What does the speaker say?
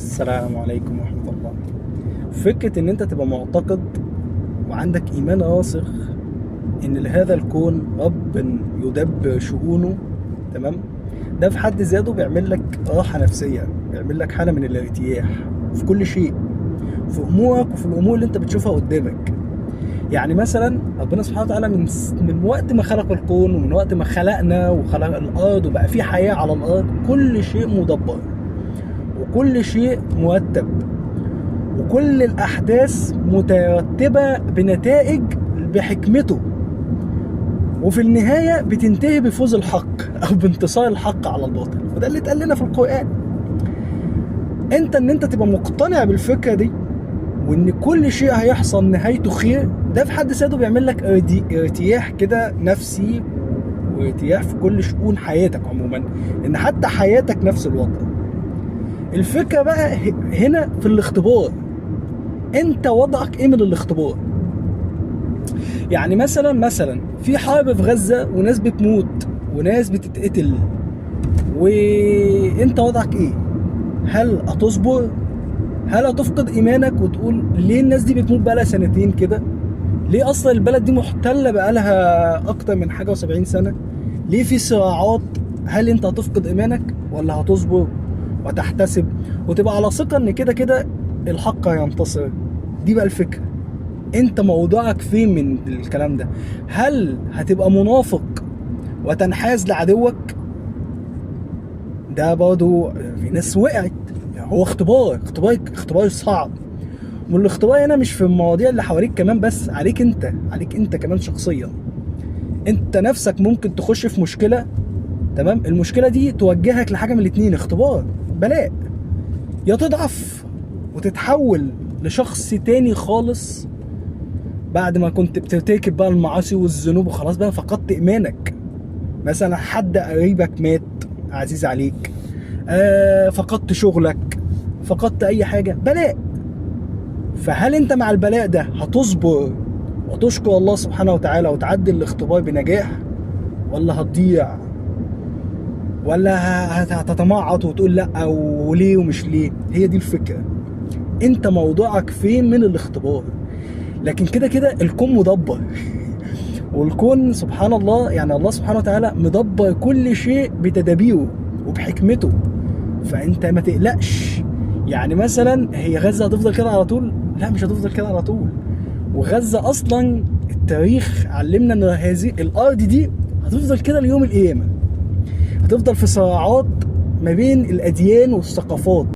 السلام عليكم ورحمة الله. فكرة ان انت تبقى معتقد وعندك ايمان راسخ ان لهذا الكون رب يدبر شؤونه، تمام؟ ده في حد ذاته بيعمل لك راحة نفسية، بيعمل لك حالة من الارتياح في كل شيء، في امورك وفي الامور اللي انت بتشوفها قدامك. يعني مثلا ربنا سبحانه وتعالى من وقت ما خلق الكون ومن وقت ما خلقنا وخلق الارض وبقى في حياة على الارض، كل شيء مدبر وكل شيء مرتب وكل الأحداث مترتبة بنتائج بحكمته، وفي النهاية بتنتهي بفوز الحق أو بانتصار الحق على الباطل. وده اللي اتقال لنا في القرآن. أنت إن أنت تبقى مقتنع بالفكرة دي وإن كل شيء هيحصل نهايته خير، ده في حد ذاته بيعمل لك ارتياح كده نفسي وارتياح في كل شؤون حياتك عموما، إن حتى حياتك نفس الوضع. الفكرة بقى هنا في الاختبار، انت وضعك ايه من الاختبار؟ يعني مثلا في حرب في غزة وناس بتموت وناس بتتقتل، وانت وضعك ايه؟ هل هتصبر؟ هل هتفقد ايمانك وتقول ليه الناس دي بتموت بقالها سنتين كده؟ ليه اصلا البلد دي محتلة بقالها اكتر من 71 سنة؟ ليه في صراعات؟ هل انت هتفقد ايمانك ولا هتصبر وتحتسب وتبقى على ثقة ان كده كده الحق هينتصر؟ دي بقى الفكرة، انت موضوعك فين من الكلام ده؟ هل هتبقى منافق وتنحاز لعدوك؟ ده برضو في ناس وقعت. يعني هو اختبار، اختبار صعب. والاختبار هنا مش في المواضيع اللي حواليك كمان بس، عليك انت، عليك انت كمان شخصيا. انت نفسك ممكن تخش في مشكلة، تمام؟ المشكلة دي توجهك لحاجة من الاتنين، اختبار، بلاء، يا تضعف وتتحول لشخص تاني خالص بعد ما كنت بترتكب بقى المعاصي والذنوب وخلاص بقى فقدت ايمانك. مثلا حد قريبك مات عزيز عليك، فقدت شغلك، فقدت اي حاجة، بلاء. فهل انت مع البلاء ده هتصبر وتشكر الله سبحانه وتعالى وتعدي الاختبار بنجاح، ولا هتضيع، ولا هتتمعط وتقول لا وليه ومش ليه؟ هي دي الفكرة، انت موضوعك فين من الاختبار؟ لكن كده كده الكون مدبر والكون سبحان الله، يعني الله سبحانه وتعالى مدبر كل شيء بتدابيره وبحكمته، فانت ما تقلقش. يعني مثلا هي غزة هتفضل كده على طول؟ لا، مش هتفضل كده على طول. وغزة اصلا التاريخ علمنا ان هذه الارض دي هتفضل كده ليوم القيامة، هتفضل في صراعات ما بين الأديان والثقافات.